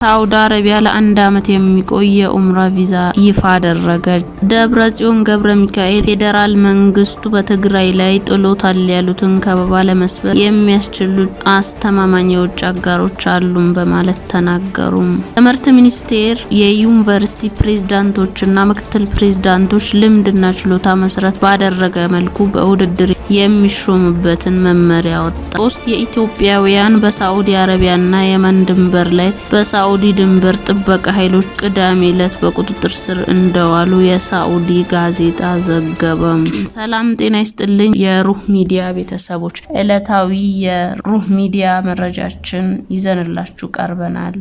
ሳውዲ አረቢያ ለአንድ ዓመት የሚቆይ የኡምራ ቪዛ ይፋ አደረገች። ደብረ ጽዮን ገብረ ሚካኤል ፌዴራል መንግስቱ በትግራይ ላይ ጥሎታል ያሉትን ከበባ ለመስበር የሚያስችሉ አስተማማኝ የውጭ አጋሮች አሉን በማለት ተናገሩ። ትምህርት ሚኒስቴር የዩኒቨርሲቲ ፕሬዝዳንቶችና ምክትል ፕሬዝዳንቶች ልምድና ችሎታ መሰረት ባደረገ መልኩ በውድድር የሚሾሙበትን መመሪያ አወጣ። ሶስት የኢትዮጵያውያን በሳዑዲ አረቢያና የመን ድንበር ላይ በሳዑዲ ድንበር ጥበቃ ኃይሎች ቅዳሜ ዕለት በቁጥጥር ስር እንደዋሉ የሳዑዲ ጋዜጣ ዘገበ። ሰላም ጤና ይስጥልኝ የሩህ ሚዲያ ቤተሰቦች፣ ዕለታዊ የሩህ ሚዲያ መረጃችን ይዘንላችሁ ቀርበናል።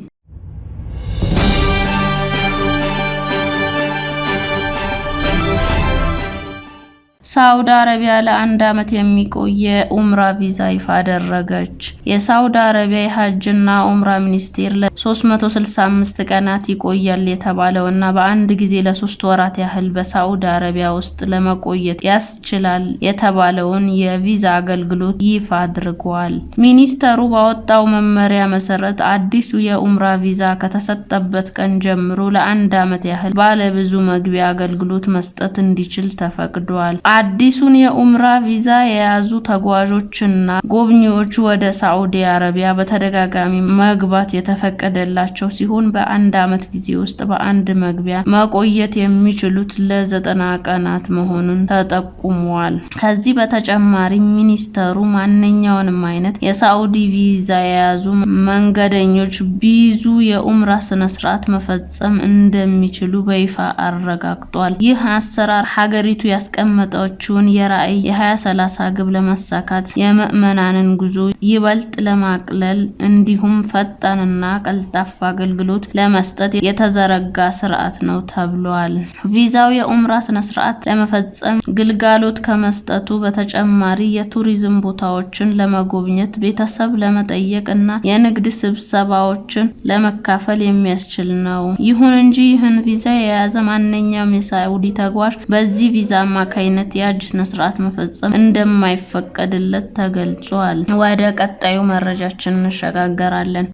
ሳውዲ አረቢያ ለአንድ ዓመት የሚቆይ የኡምራ ቪዛ ይፋ አደረገች። የሳውዲ አረቢያ የሐጅና ኡምራ ሚኒስቴር ለ365 ቀናት ይቆያል የተባለውና በአንድ ጊዜ ለ3 ወራት ያህል በሳውዲ አረቢያ ውስጥ ለመቆየት ያስችላል የተባለውን የቪዛ አገልግሎት ይፋ አድርጓል። ሚኒስቴሩ ባወጣው መመሪያ መሰረት አዲሱ የኡምራ ቪዛ ከተሰጠበት ቀን ጀምሮ ለአንድ ዓመት ያህል ባለብዙ መግቢያ አገልግሎት መስጠት እንዲችል ተፈቅዷል። አዲሱን የኡምራ ቪዛ የያዙ ተጓዦችና ጎብኚዎች ወደ ሳዑዲ አረቢያ በተደጋጋሚ መግባት የተፈቀደላቸው ሲሆን፣ በአንድ ዓመት ጊዜ ውስጥ በአንድ መግቢያ መቆየት የሚችሉት ለ90 ቀናት መሆኑን ተጠቁሟል። ከዚህ በተጨማሪም ሚኒስተሩ ማንኛውንም አይነት የሳዑዲ ቪዛ የያዙ መንገደኞች ብዙ የኡምራ ስነስርዓት መፈጸም እንደሚችሉ በይፋ አረጋግጧል። ይህ አሰራር ሀገሪቱ ያስቀመጠችውን የራዕይ የ2030 ግብ ለማሳካት የምዕመናንን ጉዞ ይበልጥ ለማቅለል እንዲሁም ፈጣንና ቀልጣፋ አገልግሎት ለመስጠት የተዘረጋ ስርዓት ነው ተብሏል። ቪዛው የኡምራ ስነስርዓት ለመፈጸም ግልጋሎት ከመስጠቱ በተጨማሪ የቱሪዝም ቦታዎችን ለመጎብኘት፣ ቤተሰብ ለመጠየቅ እና የንግድ ስብሰባዎችን ለመካፈል የሚያስችል ነው። ይሁን እንጂ ይህን ቪዛ የያዘ ማንኛውም የሳዑዲ ተጓዥ በዚህ ቪዛ አማካይነት የሐጅ ስነስርዓት መፈጸም እንደማይፈቀድለት ተገልጿል። ወደ ቀጣዩ መረጃችን እንሸጋገራለን።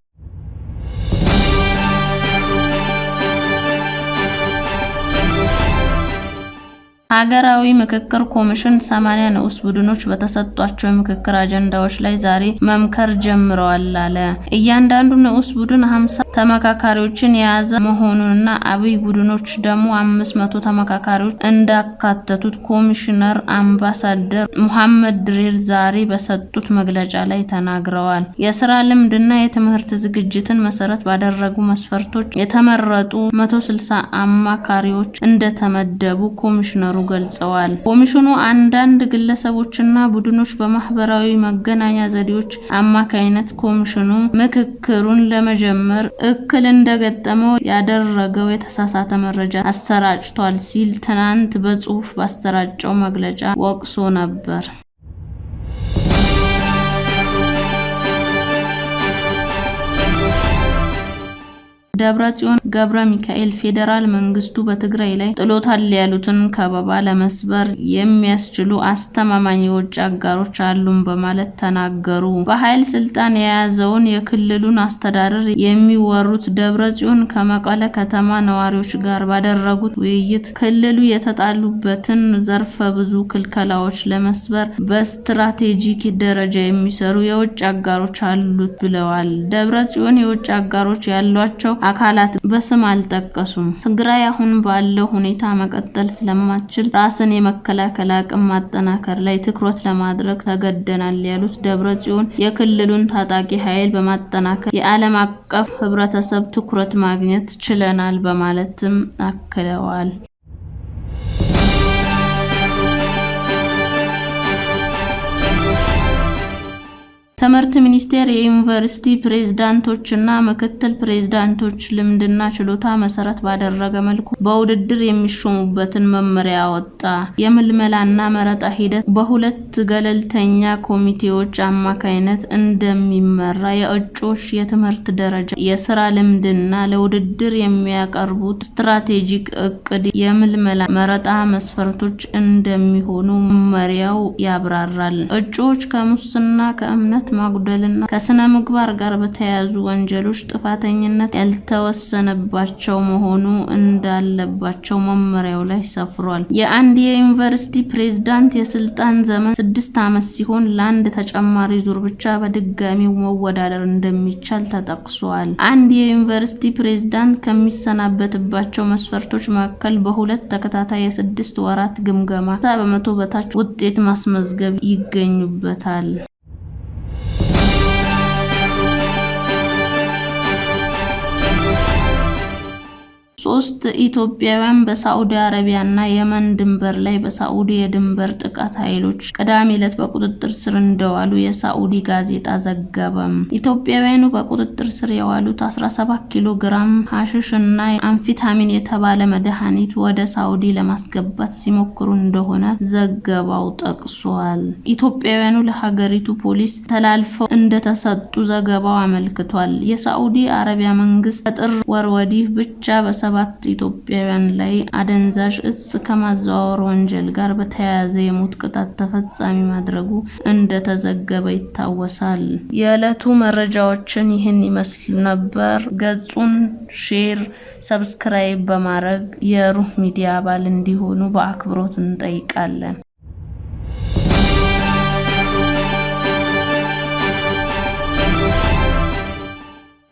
ሀገራዊ ምክክር ኮሚሽን 80 ንዑስ ቡድኖች በተሰጧቸው የምክክር አጀንዳዎች ላይ ዛሬ መምከር ጀምረዋል አለ። እያንዳንዱ ንዑስ ቡድን 50 ተመካካሪዎችን የያዘ መሆኑንና አብይ ቡድኖች ደግሞ 500 ተመካካሪዎች እንዳካተቱት ኮሚሽነር አምባሳደር ሙሐመድ ድሪር ዛሬ በሰጡት መግለጫ ላይ ተናግረዋል። የስራ ልምድና የትምህርት ዝግጅትን መሰረት ባደረጉ መስፈርቶች የተመረጡ 160 አማካሪዎች እንደተመደቡ ኮሚሽነሩ ገልጸዋል። ኮሚሽኑ አንዳንድ ግለሰቦችና ቡድኖች በማህበራዊ መገናኛ ዘዴዎች አማካይነት ኮሚሽኑ ምክክሩን ለመጀመር እክል እንደገጠመው ያደረገው የተሳሳተ መረጃ አሰራጭቷል ሲል ትናንት በጽሁፍ ባሰራጨው መግለጫ ወቅሶ ነበር። ደብረጽዮን ገብረ ሚካኤል ፌዴራል መንግስቱ በትግራይ ላይ ጥሎታል ያሉትን ከበባ ለመስበር የሚያስችሉ አስተማማኝ የውጭ አጋሮች አሉን በማለት ተናገሩ። በኃይል ስልጣን የያዘውን የክልሉን አስተዳደር የሚወሩት ደብረጽዮን ከመቀለ ከተማ ነዋሪዎች ጋር ባደረጉት ውይይት ክልሉ የተጣሉበትን ዘርፈ ብዙ ክልከላዎች ለመስበር በስትራቴጂክ ደረጃ የሚሰሩ የውጭ አጋሮች አሉት ብለዋል። ደብረጽዮን የውጭ አጋሮች ያሏቸው አካላት በስም አልጠቀሱም። ትግራይ አሁን ባለው ሁኔታ መቀጠል ስለማትችል ራስን የመከላከል አቅም ማጠናከር ላይ ትኩረት ለማድረግ ተገደናል ያሉት ደብረጽዮን የክልሉን ታጣቂ ኃይል በማጠናከር የዓለም አቀፍ ሕብረተሰብ ትኩረት ማግኘት ችለናል በማለትም አክለዋል። ትምህርት ሚኒስቴር የዩኒቨርሲቲ ፕሬዝዳንቶችና ምክትል ፕሬዝዳንቶች ልምድና ችሎታ መሰረት ባደረገ መልኩ በውድድር የሚሾሙበትን መመሪያ አወጣ። የምልመላና መረጣ ሂደት በሁለት ገለልተኛ ኮሚቴዎች አማካይነት እንደሚመራ፣ የእጩዎች የትምህርት ደረጃ፣ የስራ ልምድና ለውድድር የሚያቀርቡት ስትራቴጂክ እቅድ የምልመላ መረጣ መስፈርቶች እንደሚሆኑ መመሪያው ያብራራል። እጩዎች ከሙስና፣ ከእምነት ታማኝነት ማጉደልና ከስነ ምግባር ጋር በተያያዙ ወንጀሎች ጥፋተኝነት ያልተወሰነባቸው መሆኑ እንዳለባቸው መመሪያው ላይ ሰፍሯል። የአንድ የዩኒቨርሲቲ ፕሬዝዳንት የስልጣን ዘመን 6 ዓመት ሲሆን ለአንድ ተጨማሪ ዙር ብቻ በድጋሚ መወዳደር እንደሚቻል ተጠቅሷል። አንድ የዩኒቨርሲቲ ፕሬዝዳንት ከሚሰናበትባቸው መስፈርቶች መካከል በሁለት ተከታታይ የ6 ወራት ግምገማ 50% በታች ውጤት ማስመዝገብ ይገኙበታል። ሶስት ኢትዮጵያውያን በሳዑዲ አረቢያና የመን ድንበር ላይ በሳዑዲ የድንበር ጥበቃ ኃይሎች ቅዳሜ ዕለት በቁጥጥር ስር እንደዋሉ የሳዑዲ ጋዜጣ ዘገበ። ኢትዮጵያውያኑ በቁጥጥር ስር የዋሉት 17 ኪሎ ግራም ሐሺሽ እና አምፊታሚን የተባለ መድኃኒት ወደ ሳዑዲ ለማስገባት ሲሞክሩ እንደሆነ ዘገባው ጠቅሷል። ኢትዮጵያውያኑ ለሀገሪቱ ፖሊስ ተላልፈው እንደተሰጡ ዘገባው አመልክቷል። የሳዑዲ አረቢያ መንግስት ከጥር ወር ወዲህ ብቻ በ7 ኢትዮጵያውያን ላይ አደንዛዥ እጽ ከማዘዋወር ወንጀል ጋር በተያያዘ የሞት ቅጣት ተፈጻሚ ማድረጉ እንደተዘገበ ይታወሳል። የዕለቱ መረጃዎችን ይህን ይመስሉ ነበር። ገጹን share፣ subscribe በማድረግ የሩህ ሚዲያ አባል እንዲሆኑ በአክብሮት እንጠይቃለን።